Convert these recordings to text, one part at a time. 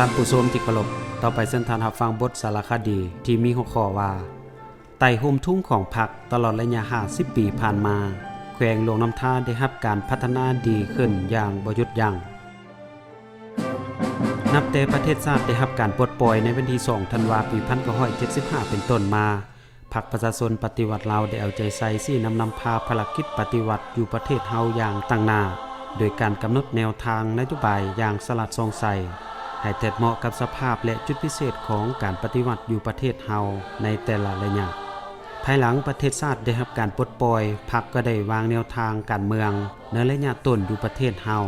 ທ່ານຜູ້ຊົມທີ່ເຄົາລົບ, ຕໍ່ໄປເຊີນທ່ານຮັບຟັງບົດສາລະຄະດີທີ່ມີຫົວຂໍ້ວ່າ ໃຕ້ຮົ່ມທຸງຂອງພັກຕະຫຼອດໄລຍະຫ້າສິບປີຜ່ານມາ, ແຂວງຫຼວງນ້ຳທາໄດ້ຮັບການພັດທະນາດີຂຶ້ນຢ່າງບໍ່ຢຸດຢັ້ງ. ນັບແຕ່ປະເທດຊາດໄດ້ຮັບການປົດປ່ອຍໃນວັນທີສອງ ທັນວາ ປີພັນເກົ້າຮ້ອຍເຈັດສິບຫ້າ ເປັນຕົ້ນມາ, ພັກປະຊາຊົນປະຕິວັດລາວໄດ້ເອົາໃຈໃສ່ຊີ້ນຳນຳພາພາລະກິດປະຕິວັດຢູ່ປະເທດເຮົາຢ່າງຕັ້ງໜ້າ, ໂດຍການກຳນົດແນວທາງນະໂຍບາຍຢ່າງສະຫຼາດສ່ອງໃສ, ໃຫ້ແທດເໝາະກັບສະພາບ ແລະ ຈຸດພິເສດຂອງການປະຕິວັດຢູ່ປະເທດເຮົາໃນແຕ່ລະໄລຍະ. ພາຍຫຼັງປະເທດຊາດໄດ້ຮັບການປົດປ່ອຍ, ພັກກໍໄດ້ວາງແນວທາງການເມືອງໃນໄລຍະຕົ້ນຢູ່ປະເທດເຮົາ.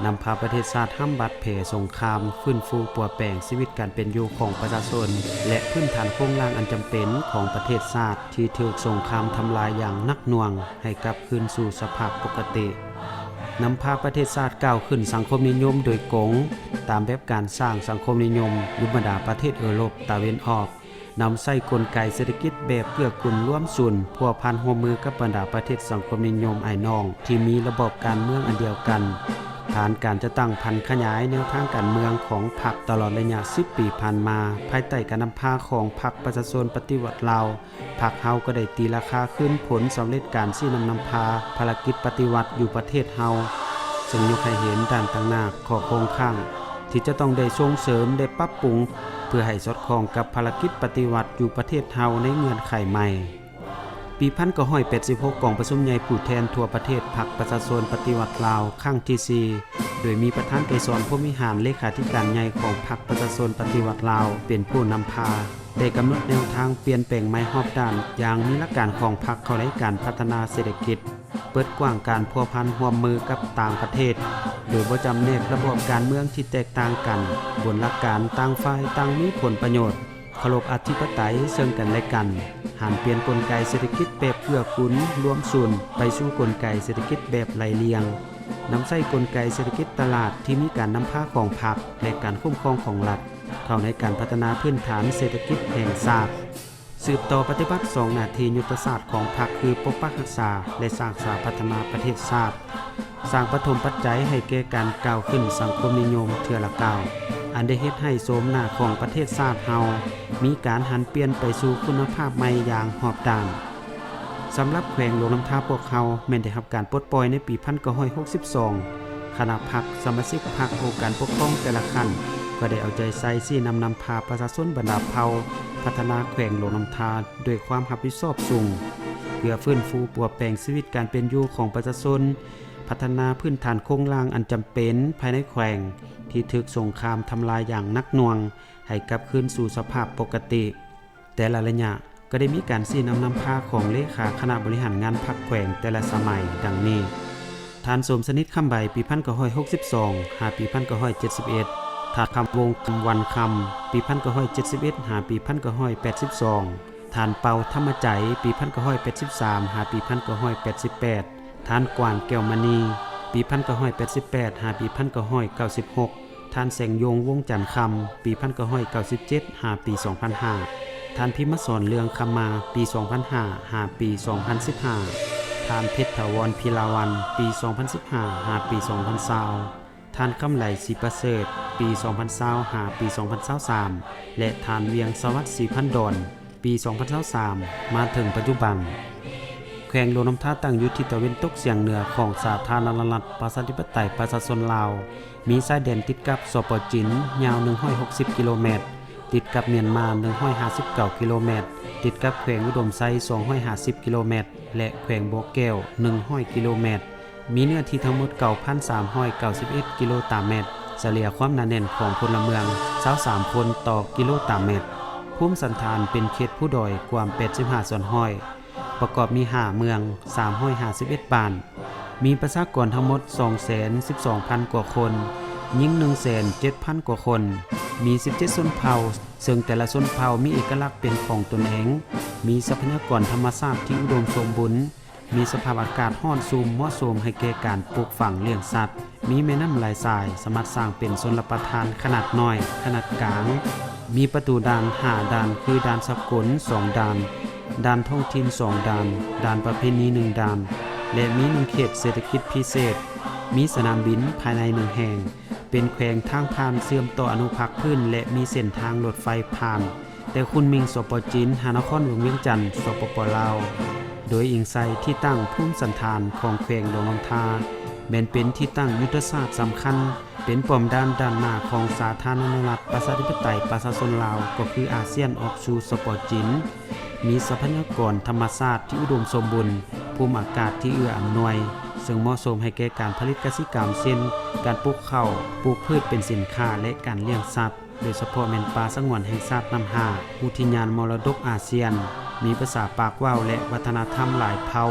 ນຳພາປະເທດຊາດຫ້ຳບາດແຜສົງຄາມ, ຟື້ນຟູປົວແປງຊີວິດການເປັນຢູ່ຂອງປະຊາຊົນ ແລະ ພື້ນຖານໂຄງລ່າງອັນຈຳເປັນຂອງປະເທດຊາດທີ່ຖືກສົງຄາມທຳລາຍຢ່າງໜັກໜ່ວງໃຫ້ກັບຄືນສູ່ສະພາບປົກກະຕິ. ນຳພາປະເທດຊາດກ້າວຂຶ້ນສັງຄົມນິຍົມໂດຍກົງ, ຕາມແບບການສ້າງສັງຄົມນິຍົມຢູ່ບັນດາປະເທດເອີຣົບຕາເວັນອອກ. ນຳໃຊ້ກົນໄກເສດຖະກິດແບບເກື້ອກູນລວມສູນ, ພົວພັນຮ່ວມມືກັບບັນດາປະເທດສັງຄົມນິຍົມອ້າຍນ້ອງທີ່ມີລະບອບການເມືອງອັນດຽວກັນ. ຜ່ານການຈັດຕັ້ງຜັນຂະຫຍາຍແນວທາງການເມືອງຂອງພັກຕະຫຼອດໄລຍະສິບປີຜ່ານມາ, ພາຍໃຕ້ການນຳພາຂອງພັກປະຊາຊົນປະຕິວັດລາວ, ພັກເຮົາກໍໄດ້ຕີລາຄາຄືນຜົນສຳເລັດການຊີ້ນຳນຳພາພາລະກິດປະຕິວັດຢູ່ປະເທດເຮົາ, ເຊິ່ງຍົກໃຫ້ເຫັນດ້ານຕາງໜ້າຂໍ້ຄົງຄ້າງ ທີ່ຈະຕ້ອງໄດ້ສົ່ງເສີມ ແລະ ປັບປຸງ ເພື່ອໃຫ້ສອດຄ່ອງກັບພາລະກິດປະຕິວັດຢູ່ປະເທດເຮົາໃນເງື່ອນໄຂໃໝ່. ປີພັນເກົ້າຮ້ອຍແປດສິບຫົກ ກອງປະຊຸມໃຫຍ່ຜູ້ແທນທົ່ວປະເທດພັກປະຊາຊົນປະຕິວັດລາວຄັ້ງທີສີ່ ໂດຍມີປະທານໄກສອນ ພົມວິຫານ ເລຂາທິການໃຫຍ່ຂອງພັກປະຊາຊົນປະຕິວັດລາວເປັນຜູ້ນຳພາ, ໄດ້ກຳນົດແນວທາງປ່ຽນແປງໃໝ່ຮອບດ້ານຢ່າງມີຫຼັກການຂອງພັກເຂົ້າໃນການພັດທະນາເສດຖະກິດ, ເປີດກວ້າງການພົວພັນຮ່ວມມືກັບຕ່າງປະເທດ ໂດຍບໍ່ຈຳແນກລະບອບການເມືອງທີ່ແຕກຕ່າງກັນ, ບົນຫຼັກການຕ່າງຝ່າຍຕ່າງມີຜົນປະໂຫຍດ, ເຄົາລົບອະທິປະໄຕເຊິ່ງກັນແລະກັນ, ຫັນປ່ຽນກົນໄກເສດຖະກິດແບບເກື້ອກູນລວມສູນໄປສູ່ກົນໄກເສດຖະກິດແບບໄລ່ລຽງ, ນຳໃຊ້ກົນໄກເສດຖະກິດຕະຫຼາດທີ່ມີການນຳພາຂອງພັກ ແລະ ການຄຸ້ມຄອງຂອງລັດ ເຂົ້າໃນການພັດທະນາພື້ນຖານເສດຖະກິດແຫ່ງຊາດ. ສືບຕໍ່ປະຕິບັດສອງໜ້າທີ່ຍຸດທະສາດຂອງພັກ ຄື ປົກປັກຮັກສາ ແລະ ສ້າງສາພັດທະນາປະເທດຊາດ, ສ້າງປະຖົມປັດໄຈໃຫ້ແກ່ການກ້າວຂຶ້ນສັງຄົມນິຍົມເທື່ອລະກ້າວ, ອັນໄດ້ເຮັດໃຫ້ໂສມໜ້າຂອງປະເທດຊາດເຮົາມີການຫັນປ່ຽນໄປສູ່ຄຸນນະພາບໃໝ່ຢ່າງຮອບດ້ານ. ສຳລັບແຂວງຫຼວງນ້ຳທາພວກເຮົາແມ່ນໄດ້ຮັບການປົດປ່ອຍໃນປີພັນເກົ້າຮ້ອຍຫົກສິບສອງ, ຄະນະພັກ, ສະມາຊິກພັກ, ອົງການປົກຄອງແຕ່ລະຂັ້ນ ກໍໄດ້ເອົາໃຈໃສ່ຊີ້ນຳນຳພາປະຊາຊົນບັນດາເຜົ່າ ພັດທະນາແຂວງຫຼວງນ້ຳທາດ້ວຍຄວາມຮັບຜິດຊອບສູງ ເພື່ອຟື້ນຟູປົວແປງຊີວິດການເປັນຢູ່ຂອງປະຊາຊົນ, ພັດທະນາພື້ນຖານໂຄງລ່າງອັນຈຳເປັນພາຍໃນແຂວງທີ່ຖືກສົງຄາມທຳລາຍຢ່າງໜັກໜ່ວງ ໃຫ້ກັບຄືນສູ່ສະພາບປົກກະຕິ. ແຕ່ລະໄລຍະກໍໄດ້ມີການຊີ້ນຳນຳພາຂອງເລຂາຄະນະບໍລິຫານງານພັກແຂວງແຕ່ລະສະໄໝ ດັ່ງນີ້: ທ່ານ ສົມສະໜິດ ຄຳໃບ ປີພັນເກົ້າຮ້ອຍຫົກສິບສອງ ຫາປີພັນເກົ້າຮ້ອຍເຈັດສິບເອັດ, ທ່ານ ຄຳວົງ ຄຳວັນຄຳ ປີພັນເກົ້າຮ້ອຍເຈັດສິບເອັດ ຫາປີພັນເກົ້າຮ້ອຍແປດສິບສອງ, ທ່ານ ເປົາ ທຳມະໃຈ ປີພັນເກົ້າຮ້ອຍແປດສິບສາມ ຫາປີພັນເກົ້າຮ້ອຍແປດສິບແປດ, ທ່ານ ກວາງ ແກ້ວມະນີ ປີພັນເກົ້າຮ້ອຍແປດສິບແປດ ຫາປີພັນເກົ້າຮ້ອຍເກົ້າສິບຫົກ, ທ່ານ ແສງຍົງ ວົງຈັນຄຳ ປີພັນເກົ້າຮ້ອຍເກົ້າສິບເຈັດ ຫາປີສອງພັນຫ້າ, ທ່ານ ພິມມະສອນ ເລືອງຄຳມາ ປີສອງພັນຫ້າ ຫາປີສອງພັນສິບຫ້າ, ທ່ານ ເພັດຖາວອນ ພິລາວັນ ປີສອງພັນສິບຫ້າ ຫາປີສອງພັນຊາວ, ທ່ານ ຄຳໄຫຼ ສີປະເສີດ ປີສອງພັນຊາວ ຫາປີສອງພັນຊາວສາມ ແລະ ທ່ານ ວຽງສະຫວັດ ສີພັນດອນ ປີສອງພັນຊາວສາມ ມາເຖິງປັດຈຸບັນ. ແຂວງຫຼວງນ້ຳທາຕັ້ງຢູ່ທິດຕາເວັນຕົກສຽງເໜືອຂອງສາທາລະນະລັດ ປະຊາທິປະໄຕ ປະຊາຊົນລາວ, ມີຊາຍແດນຕິດກັບ ສປ ຈີນ ຍາວໜຶ່ງຮ້ອຍຫົກສິບກິໂລແມັດ, ຕິດກັບມຽນມາໜຶ່ງຮ້ອຍຫ້າສິບເກົ້າກິໂລແມັດ, ຕິດກັບແຂວງອຸດົມໄຊສອງຮ້ອຍຫ້າສິບກິໂລແມັດ ແລະ ແຂວງບໍ່ແກ້ວໜຶ່ງຮ້ອຍກິໂລແມັດ. ມີເນື້ອທີ່ທັງໝົດເກົ້າພັນສາມຮ້ອຍເກົ້າສິບເອັດກິໂລຕາແມັດ, ສະເລ່ຍຄວາມໜາແໜ້ນຂອງພົນລະເມືອງຊາວສາມຄົນຕໍ່ກິໂລຕາແມັດ. ພູມສັນຖານເປັນເຂດພູດອຍ ກວ້າງແປດສິບຫ້າສ່ວນຮ້ອຍ, ປະກອບມີຫ້າເມືອງ, ສາມຮ້ອຍຫ້າສິບເອັດບ້ານ, ມີປະຊາກອນທັງໝົດສອງແສນສິບສອງພັນກວ່າຄົນ, ຍິງໜຶ່ງແສນເຈັດພັນກວ່າຄົນ, ມີສິບເຈັດຊົນເຜົ່າ, ເຊິ່ງແຕ່ລະຊົນເຜົ່າມີເອກະລັກເປັນຂອງຕົນເອງ, ມີຊັບພະຍາກອນທຳມະຊາດທີ່ອຸດົມສົມບູນ, ມີສະພາບອາກາດຮ້ອນຊຸ່ມເໝາະສົມໃຫ້ແກ່ການປູກຝັງລ້ຽງສັດ, ມີແມ່ນ້ຳຫຼາຍສາຍ ສາມາດສ້າງເປັນຊົນລະປະທານຂະໜາດນ້ອຍ, ຂະໜາດກາງ, ມີປະຕູດ່ານຫ້າດ່ານ ຄື ດ່ານສາກົນສອງດ່ານ, ດ່ານທ້ອງຖິ່ນສອງດ່ານ, ດ່ານປະເພນີໜຶ່ງດ່ານ ແລະ ມີໜຶ່ງເຂດເສດຖະກິດພິເສດ, ມີສະໜາມບິນພາຍໃນໜຶ່ງແຫ່ງ, ເປັນແຂວງທາງຜ່ານເຊື່ອມຕໍ່ອະນຸພາກພື້ນ ແລະ ມີເສັ້ນທາງລົດໄຟຜ່ານ ແຕ່ຂຸນໝິງ ສປ ຈີນ ຫານະຄອນຫຼວງວຽງຈັນ ສປປ ລາວ. ໂດຍອີງໃສ່ທີ່ຕັ້ງພູມສັນຖານຂອງແຂວງຫຼວງນ້ຳທາ ແມ່ນເປັນທີ່ຕັ້ງຍຸດທະສາດສຳຄັນ, ເປັນປ້ອມດ້ານດ້ານໜ້າຂອງສາທາລະນະລັດ ປະຊາທິປະໄຕ ປະຊາຊົນລາວ ກໍຄືອາຊຽນ ອອກສູ່ ສປ ຈີນ. ມີຊັບພະຍາກອນທຳມະຊາດທີ່ອຸດົມສົມບູນ, ພູມອາກາດທີ່ເອື້ອອຳນວຍ, ເຊິ່ງເໝາະສົມໃຫ້ແກ່ການຜະລິດກະສິກຳ ເຊັ່ນ ການປູກເຂົ້າ, ປູກພືດເປັນສິນຄ້າ ແລະ ການລ້ຽງສັດ, ໂດຍສະເພາະແມ່ນປ່າສະຫງວນແຫ່ງຊາດນ້ຳຫ້າ, ອຸທິຍານມໍລະດົກອາຊຽນ, ມີພາສາປາກເວົ້າ ແລະ ວັດທະນະທຳຫຼາຍເຜົ່າ,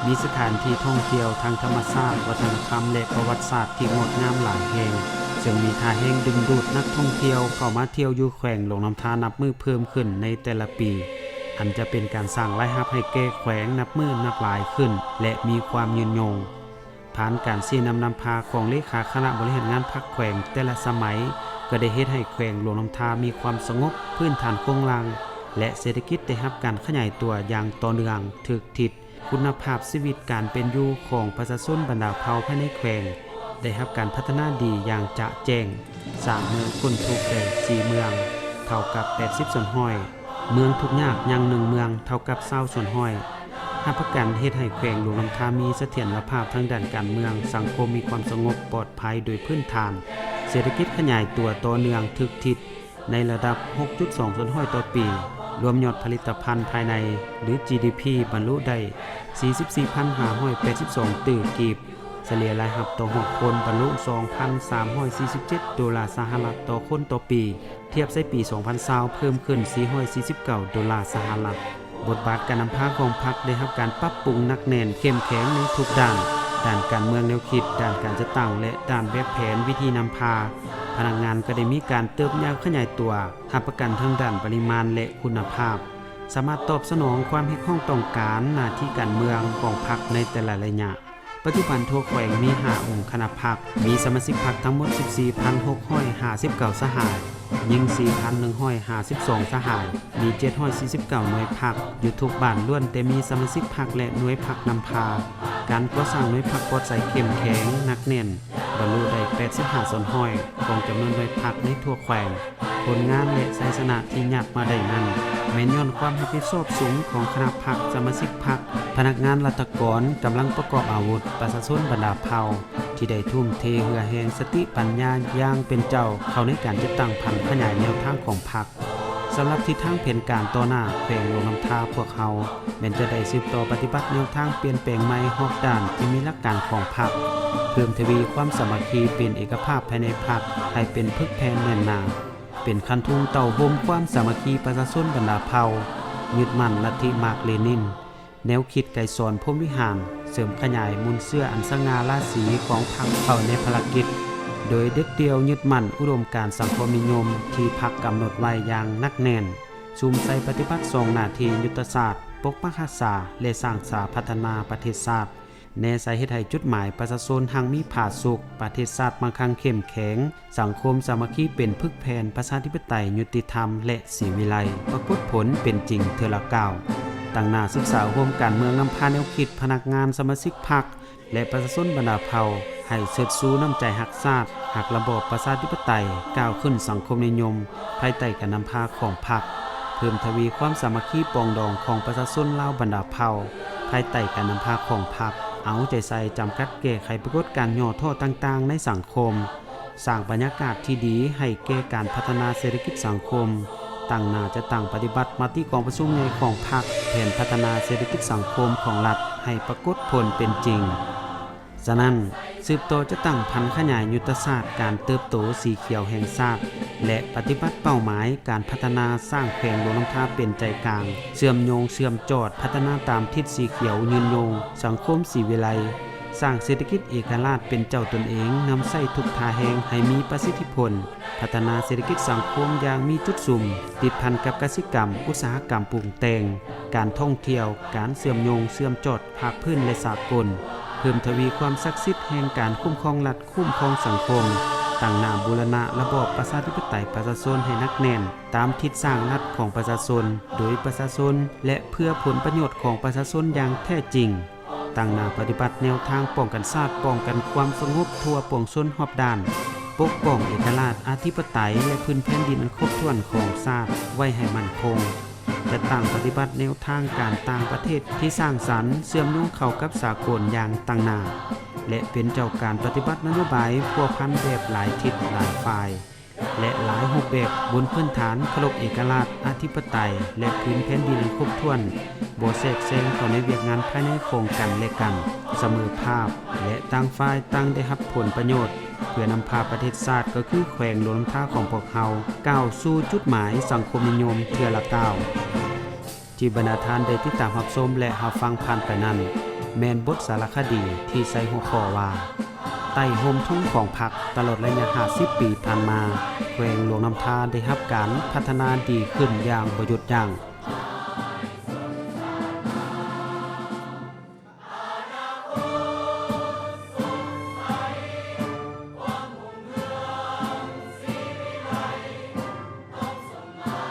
ມີສະຖານທີ່ທ່ອງທ່ຽວທາງທຳມະຊາດ, ວັດທະນະທຳ ແລະ ປະຫວັດສາດທີ່ງົດງາມຫຼາຍແຫ່ງ, ເຊິ່ງມີທ່າແຮງດຶງດູດນັກທ່ອງທ່ຽວເຂົ້າມາທ່ຽວຢູ່ແຂວງຫຼວງນ້ຳທານັບມື້ເພີ່ມຂຶ້ນໃນແຕ່ລະປີ. ອັນຈະເປັນການສ້າງລາຍຮັບໃຫ້ແກ່ແຂວງນັບມື້ນັບຫຼາຍຂຶ້ນ ແລະ ມີຄວາມຍືນຍົງ. ຜ່ານການຊີ້ນຳນຳພາຂອງເລຂາຄະນະບໍລິຫານງານພັກແຂວງແຕ່ລະສະໄໝ ກໍໄດ້ເຮັດໃຫ້ແຂວງຫຼວງນ້ຳທາມີຄວາມສະຫງົບ, ພື້ນຖານໂຄງລ່າງ ແລະ ເສດຖະກິດໄດ້ຮັບການຂະຫຍາຍຕົວຢ່າງຕໍ່ເນື່ອງ, ຖືກທິດ, ຄຸນນະພາບຊີວິດການເປັນຢູ່ຂອງປະຊາຊົນບັນດາເຜົ່າພາຍໃນແຂວງ ໄດ້ຮັບການພັດທະນາດີຢ່າງຈະແຈ້ງ, ສ້າງເມືອງພົ້ນທຸກໄດ້ສີ່ເມືອງ, ເທົ່າກັບແປດສິບສ່ວນຮ້ອຍ, ເມືອງທຸກຍາກຍັງໜຶ່ງເມືອງ, ເທົ່າກັບຊາວສ່ວນຮ້ອຍ, ຮັບປະກັນເຮັດໃຫ້ແຂວງຫຼວງນ້ຳທາມີສະຖຽນລະພາບທາງດ້ານການເມືອງ, ສັງຄົມມີຄວາມສະຫງົບປອດໄພໂດຍພື້ນຖານ, ເສດຖະກິດຂະຫຍາຍຕົວຕໍ່ເນື່ອງ, ຖືກທິດ, ໃນລະດັບຫົກຈຸດສອງສ່ວນຮ້ອຍຕໍ່ປີ, ລວມຍອດຜະລິດຕະພັນພາຍໃນ ຫຼື ຈີດີພີ ບັນລຸໄດ້ສີ່ສິບສີ່ພັນຫ້າຮ້ອຍແປດສິບສອງຕື້ກີບ, ສະເລ່ຍລາຍຮັບຕໍ່ຫົວຄົນບັນລຸສອງພັນສາມຮ້ອຍສີ່ສິບເຈັດໂດລາສະຫະລັດຕໍ່ຄົນຕໍ່ປີ, ທຽບໃສ່ປີສອງພັນຊາວ ເພີ່ມຂຶ້ນສີ່ຮ້ອຍສີ່ສິບເກົ້າໂດລາສະຫະລັດ. ບົດບາດການນຳພາຂອງພັກໄດ້ຮັບການປັບປຸງໜັກແໜ້ນເຂັ້ມແຂງໃນທຸກດ້ານ, ດ້ານການເມືອງແນວຄິດ, ດ້ານການຈັດຕັ້ງ ແລະ ດ້ານແບບແຜນວິທີນຳພາ. ພະນັກງານກໍໄດ້ມີການເຕີບໃຫຍ່ຂະຫຍາຍຕົວ, ຮັບປະກັນທັງດ້ານປະລິມານ ແລະ ຄຸນນະພາບ, ສາມາດຕອບສະໜອງຄວາມຮຽກຮ້ອງຕ້ອງການໜ້າທີ່ການເມືອງຂອງພັກໃນແຕ່ລະໄລຍະ. ປັດຈຸບັນທົ່ວແຂວງມີຫ້າອົງຄະນະພັກ, ມີສະມາຊິກພັກທັງໝົດສິບສີ່ພັນຫົກຮ້ອຍຫ້າສິບເກົ້າສະຫາຍ, ຍິງສີ່ພັນໜຶ່ງຮ້ອຍຫ້າສິບສອງສະຫາຍ, ມີເຈັດຮ້ອຍສີ່ສິບເກົ້າໜ່ວຍພັກ, ຢູ່ທຸກບ້ານລ້ວນແຕ່ມີສະມາຊິກພັກ ແລະ ໜ່ວຍພັກນຳພາ. ການກໍ່ສ້າງໜ່ວຍພັກປອດໃສເຂັ້ມແຂງໜັກແໜ້ນ ບັນລຸໄດ້ແປດສິບຫ້າສ່ວນຮ້ອຍຂອງຈຳນວນໜ່ວຍພັກໃນທົ່ວແຂວງ. ຜົນງານ ແລະ ໄຊຊະນະທີ່ຍາດມາໄດ້ນັ້ນ ແມ່ນຍ້ອນຄວາມຮັບຜິດຊອບສູງຂອງຄະນະພັກ, ສະມາຊິກພັກ, ພະນັກງານລັດຖະກອນ, ກຳລັງປະກອບອາວຸດ, ປະຊາຊົນບັນດາເຜົ່າ ທີ່ໄດ້ທຸ່ມເທເຫື່ອແຮງ, ສະຕິປັນຍາຢ່າງເປັນເຈົ້າເຂົ້າໃນການຈັດຕັ້ງຜັນຂະຫຍາຍແນວທາງຂອງພັກ. ສຳລັບທິດທາງແຜນການຕໍ່ໜ້າແຂວງຫຼວງນ້ຳທາພວກເຮົາ ແມ່ນຈະໄດ້ສືບຕໍ່ປະຕິບັດແນວທາງປ່ຽນແປງໃໝ່ຮອບດ້ານທີ່ມີຫຼັກການຂອງພັກ, ເພີ່ມທະວີຄວາມສາມັກຄີເປັນເອກະພາບພາຍໃນພັກໃຫ້ເປັນປຶກແຜ່ນແໜ້ນໜາ, ເປັນຄັນທຸງເຕົ້າໂຮມຄວາມສາມັກຄີປະຊາຊົນບັນດາເຜົ່າ, ຍຶດໝັ້ນລັດທິມາກເລນິນ, ແນວຄິດໄກສອນພົມວິຫານ, ເສີມຂະຫຍາຍມູນເຊື້ອອັນສະຫງ່າລາສີຂອງພັກເຂົ້າໃນພາລະກິດ, ໂດຍເດັດດ່ຽວຍຶດໝັ້ນອຸດົມການສັງຄົມນິຍົມທີ່ພັກກຳນົດໄວ້ຢ່າງໜັກແໜ້ນ, ສຸມໃສ່ປະຕິບັດສອງໜ້າທີ່ຍຸດທະສາດ, ປົກປັກຮັກສາ ແລະ ສ້າງສາພັດທະນາປະເທດຊາດ, ແນໃສ່ເຮັດໃຫ້ຈຸດໝາຍປະຊາຊົນຮັ່ງມີຜາສຸກ, ປະເທດຊາດມັ່ງຄັ່ງເຂັ້ມແຂງ, ສັງຄົມສາມັກຄີເປັນປຶກແຜ່ນປະຊາທິປະໄຕ, ຍຸຕິທຳ ແລະ ສີວິໄລ, ປາກົດຜົນເປັນຈິງເທື່ອລະກ້າວ. ຕັ້ງໜ້າສຶກສາໂຮມການເມືອງນຳພາແນວຄິດພະນັກງານ, ສະມາຊິກພັກ ແລະ ປະຊາຊົນບັນດາເຜົ່າ ໃຫ້ເຊີດຊູນ້ຳໃຈຮັກຊາດ, ຮັກລະບອບປະຊາທິປະໄຕ, ກ້າວຂຶ້ນສັງຄົມນິຍົມ ພາຍໃຕ້ການນຳພາຂອງພັກ, ເພີ່ມທະວີຄວາມສາມັກຄີປອງດອງຂອງປະຊາຊົນລາວບັນດາເຜົ່າ ພາຍໃຕ້ການນຳພາຂອງພັກ, ເອົາໃຈໃສ່ຈຳກັດແກ້ໄຂປາກົດການຫຍໍ້ທໍ້ຕ່າງໆໃນສັງຄົມ, ສ້າງບັນຍາກາດທີ່ດີໃຫ້ແກ່ການພັດທະນາເສດຖະກິດສັງຄົມ, ຕັ້ງໜ້າຈັດຕັ້ງປະຕິບັດມະຕິກອງປະຊຸມໃຫຍ່ຂອງພັກ, ແຜນພັດທະນາເສດຖະກິດສັງຄົມຂອງລັດໃຫ້ປາກົດຜົນເປັນຈິງ. ສະນັ້ນ, ສືບຕໍ່ຈັດຕັ້ງຜັນຂະຫຍາຍຍຸດທະສາດການເຕີບໂຕສີຂຽວແຫ່ງຊາດ ແລະ ປະຕິບັດເປົ້າໝາຍການພັດທະນາສ້າງແຂວງຫຼວງນ້ຳທາເປັນໃຈກາງ, ເຊື່ອມໂຍງເຊື່ອມຈອດ, ພັດທະນາຕາມທິດສີຂຽວຍືນຍົງ, ສັງຄົມສີວິໄລ, ສ້າງເສດຖະກິດເອກະລາດເປັນເຈົ້າຕົນເອງ, ນຳໃຊ້ທຸກທ່າແຮງໃຫ້ມີປະສິດທິຜົນ, ພັດທະນາເສດຖະກິດສັງຄົມຢ່າງມີຈຸດສຸມ, ຕິດພັນກັບກະສິກຳ, ອຸດສາຫະກຳປຸງແຕ່ງ, ການທ່ອງທ່ຽວ, ການເຊື່ອມໂຍງເຊື່ອມຈອດ ພາກພື້ນ ແລະ ສາກົນ, ເພີ່ມທະວີຄວາມສັກສິດແຫ່ງການຄຸ້ມຄອງລັດ, ຄຸ້ມຄອງສັງຄົມ, ຕັ້ງໜ້າບູລະນະລະບອບປະຊາທິປະໄຕປະຊາຊົນໃຫ້ໜັກແໜ້ນ, ຕາມທິດສ້າງລັດຂອງປະຊາຊົນ, ໂດຍປະຊາຊົນ ແລະ ເພື່ອຜົນປະໂຫຍດຂອງປະຊາຊົນຢ່າງແທ້ຈິງ. ຕັ້ງໜ້າປະຕິບັດແນວທາງປ້ອງກັນຊາດ, ປ້ອງກັນຄວາມສະຫງົບທົ່ວປວງຊົນຮອບດ້ານ, ປົກປ້ອງເອກະລາດ, ອະທິປະໄຕ ແລະ ພື້ນແຜ່ນດິນອັນຄົບຖ້ວນຂອງຊາດໄວ້ໃຫ້ໝັ້ນຄົງ, ຈັດຕັ້ງປະຕິບັດແນວທາງການຕ່າງປະເທດທີ່ສ້າງສັນ, ເຊື່ອມໂຍງເຂົ້າກັບສາກົນຢ່າງຕັ້ງໜ້າ ແລະ ເປັນເຈົ້າການປະຕິບັດນະໂຍບາຍພົວພັນແບບຫຼາຍທິດຫຼາຍຝ່າຍ ແລະ ຫຼາຍຮູບແບບ ບົນພື້ນຖານເຄົາລົບເອກະລາດ, ອະທິປະໄຕ ແລະ ພື້ນແຜ່ນດິນອັນຄົບຖ້ວນ, ບໍ່ແຊກແຊງເຂົ້າໃນວຽກງານພາຍໃນຂອງກັນແລະກັນ, ສະເໝີພາບ ແລະ ຕ່າງຝ່າຍຕ່າງໄດ້ຮັບຜົນປະໂຫຍດ ເພື່ອນຳພາປະເທດຊາດ ກໍຄືແຂວງຫຼວງນ້ຳທາຂອງພວກເຮົາ ກ້າວສູ່ຈຸດໝາຍສັງຄົມນິຍົມເທື່ອລະກ້າວ. ທີ່ບັນດາທ່ານໄດ້ຕິດຕາມຮັບຊົມ ແລະ ຮັບຟັງຜ່ານໄປນັ້ນ ແມ່ນບົດສາລະຄະດີທີ່ໃສ່ຫົວຂໍ້ວ່າ ໃຕ້ຮົ່ມທຸງຂອງພັກ ຕະຫຼອດໄລຍະຫ້າສິບປີຜ່ານມາ, ແຂວງຫຼວງນ້ຳທາໄດ້ຮັບການພັດທະນາດີຂຶ້ນຢ່າງບໍ່ຢຸດຢັ້ງ.